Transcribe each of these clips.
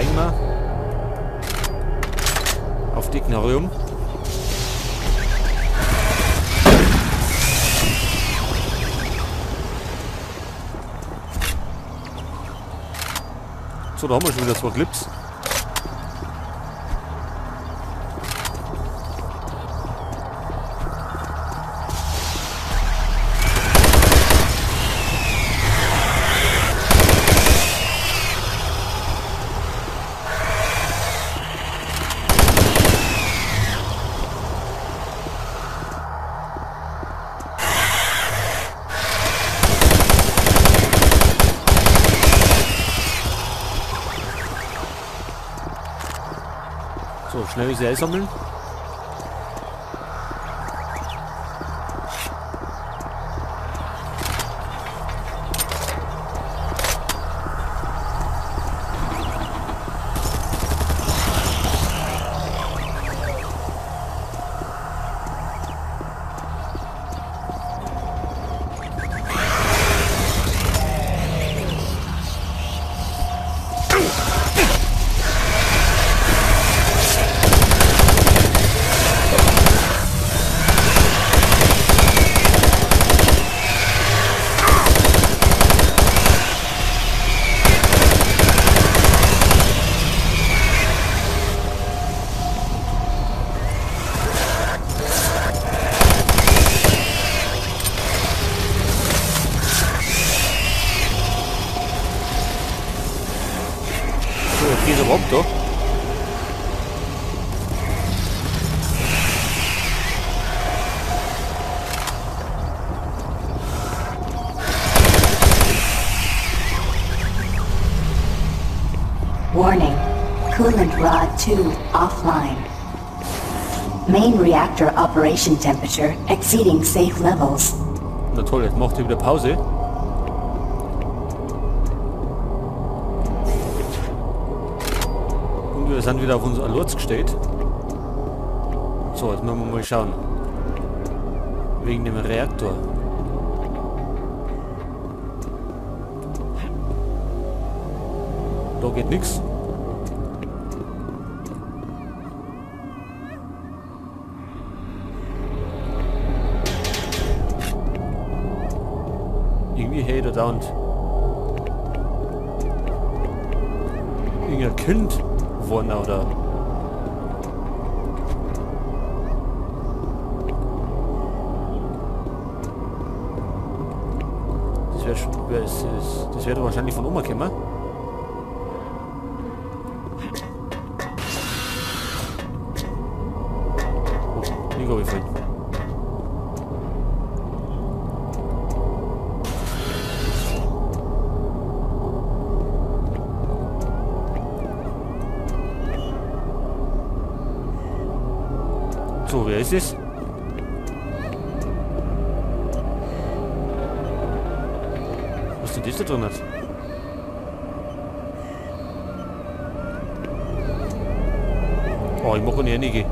Steigen wir auf die Knarre um. So, da haben wir schon wieder 2 Clips. So, schnell sie einsammeln. Da. Warning, coolant rod 2 offline. Main reactor operation temperature exceeding safe levels. Na toll, jetzt macht ihr wieder Pause. Wir sind wieder auf unser Lotz gestellt. So, jetzt müssen wir mal schauen. Wegen dem Reaktor. Da geht nichts. Irgendwie hey da dauernd irgendein Kind worden, oder? Das wäre wahrscheinlich von Oma gekommen. Oh, Nico gefallen. So, wer ist es? Was ist denn das da drin? Oh, ich mache nicht einige.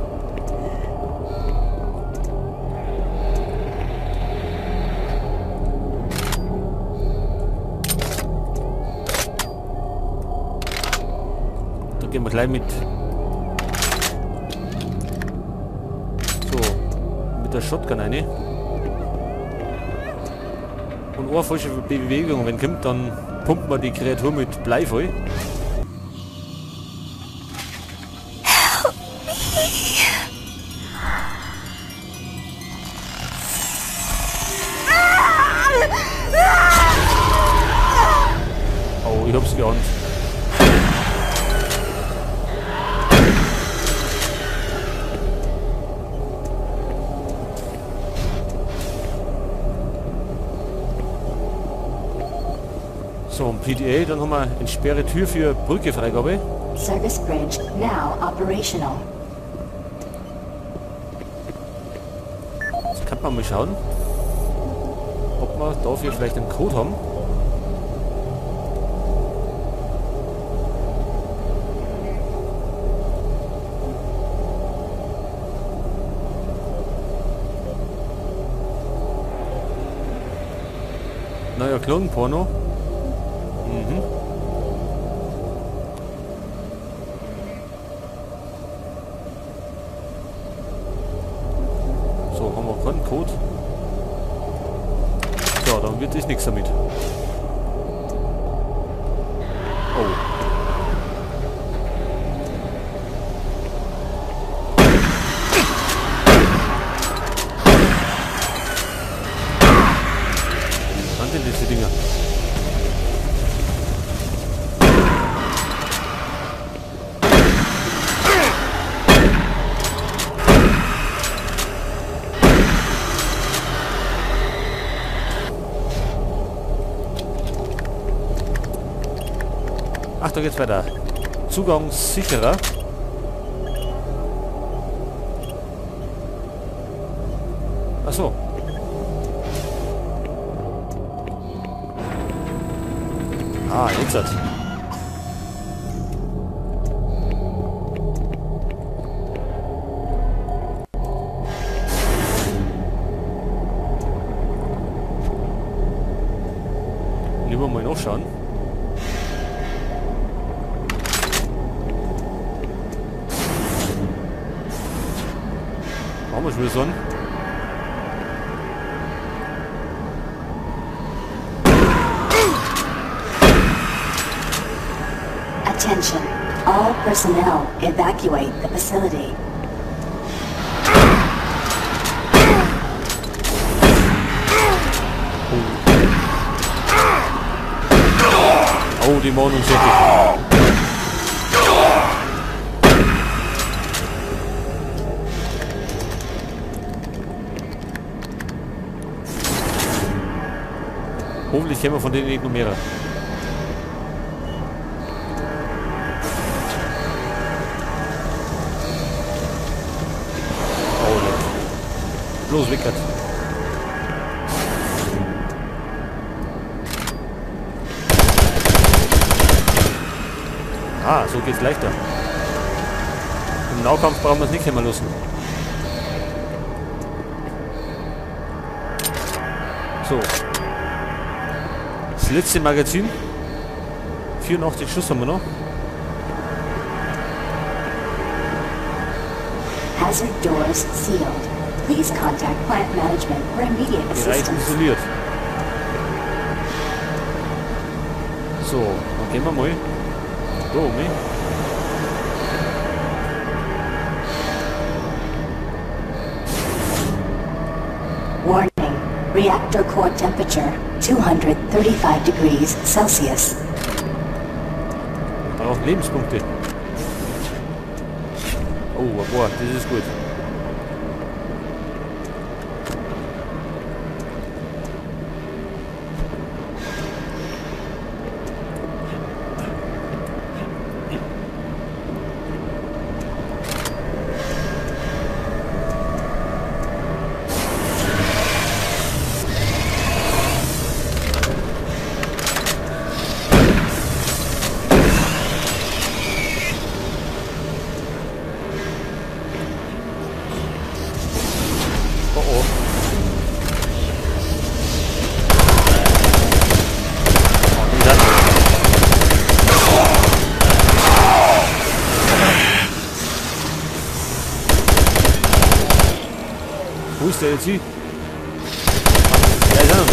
Da gehen wir gleich mit. So, mit der Shotgun eine. Und eine falsche Bewegung, wenn kommt, dann pumpt man die Kreatur mit Blei voll. Help me. Oh, ich hab's geahnt. So, ein PDA, dann haben wir eine sperre Tür für Brücke-Freigabe. Service Bridge now operational. Jetzt kann man mal schauen, ob wir dafür vielleicht einen Code haben. Neuer Klonporno. Mhm. So, haben wir keinen Code. So, dann wird es nichts damit. Oh. Was sind denn diese Dinger? Ach, da geht's weiter. Zugang sicherer. Ach so. Ah, jetzt hat. Lieber mal nachschauen. Haben wir schon wieder so einen? Attention, all personnel evacuate the facility. Oh, oh, die machen uns fertig. Hoffentlich kennen wir von denen noch mehrere. Oh, leck. Bloß weg. Ah, so geht's leichter. Im Nahkampf brauchen wir es nicht mehr lassen. So. Das letzte Magazin. 84 Schuss haben wir noch. Hazard doors sealed. Please contact plant management for immediate assistance. Bereich isoliert. So, dann gehen wir mal. Da oben. Warning. Reactor core temperature 235 degrees Celsius. Wir brauchen Lebenspunkte. Oh, boah, das ist gut. Wo ist der jetzt hin? Ja, ist auch noch so.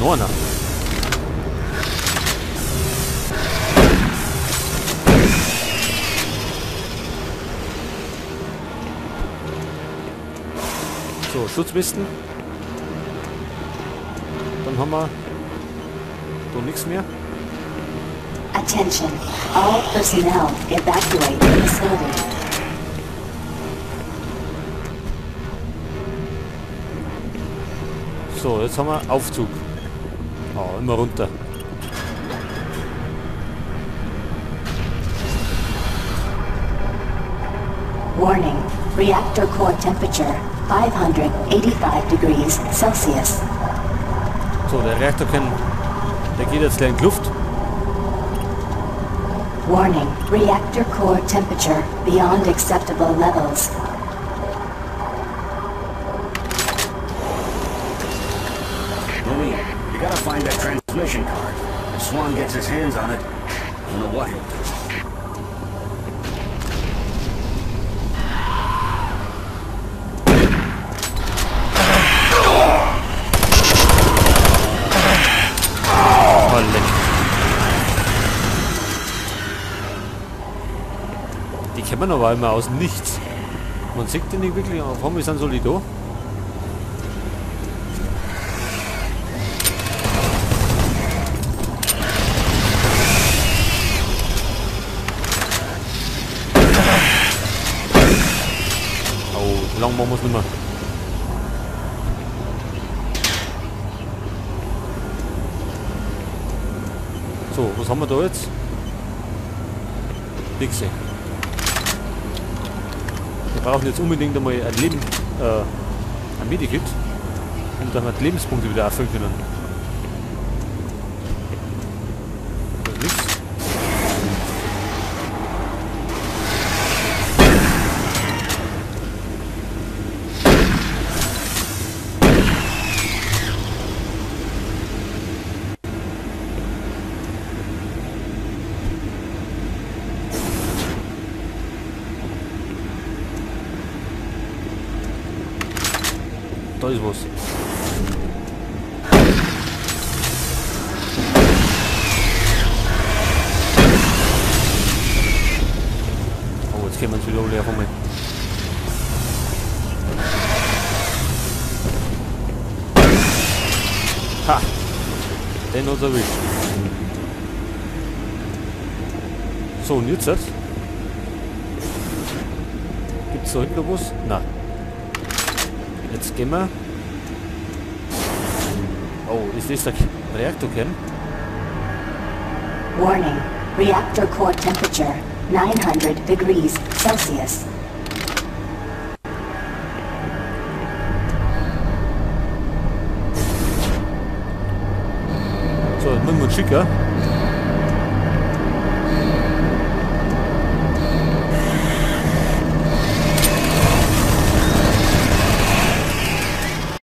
Noch einer. So, Schutzwesten. Dann haben wir da nichts mehr. Attention, all personnel evacuate the facility. So, jetzt haben wir Aufzug. Oh, immer runter. Warning, reactor core temperature 585 degrees Celsius. So, der Reaktor kann, der geht jetzt gleich in die Luft. Warning, reactor core temperature beyond acceptable levels. O'Neal, you gotta find that transmission card. If Swan gets his hands on it, I don't know what he'll do. Oh, leck. Die kommen aber immer aus dem Nichts. Man sieht die nicht wirklich, auf einmal sind so die da. Oh, so lange machen wir es nicht mehr. So, was haben wir da jetzt? Nix. Wir brauchen jetzt unbedingt einmal ein Leben, ein Medikit, um dann die Lebenspunkte wieder auffüllen können. Das ist nix. Da ist was. Oh, jetzt kommen sie wieder alle auf einmal. Ha! Den hat's erwischt. So, und jetzt? Gibt's da hinten noch was? Nein. Jetzt gehen wir. Oh, ist das der Reaktorkern? Warning, reactor core temperature 900 degrees Celsius. So, jetzt müssen wir uns schicken.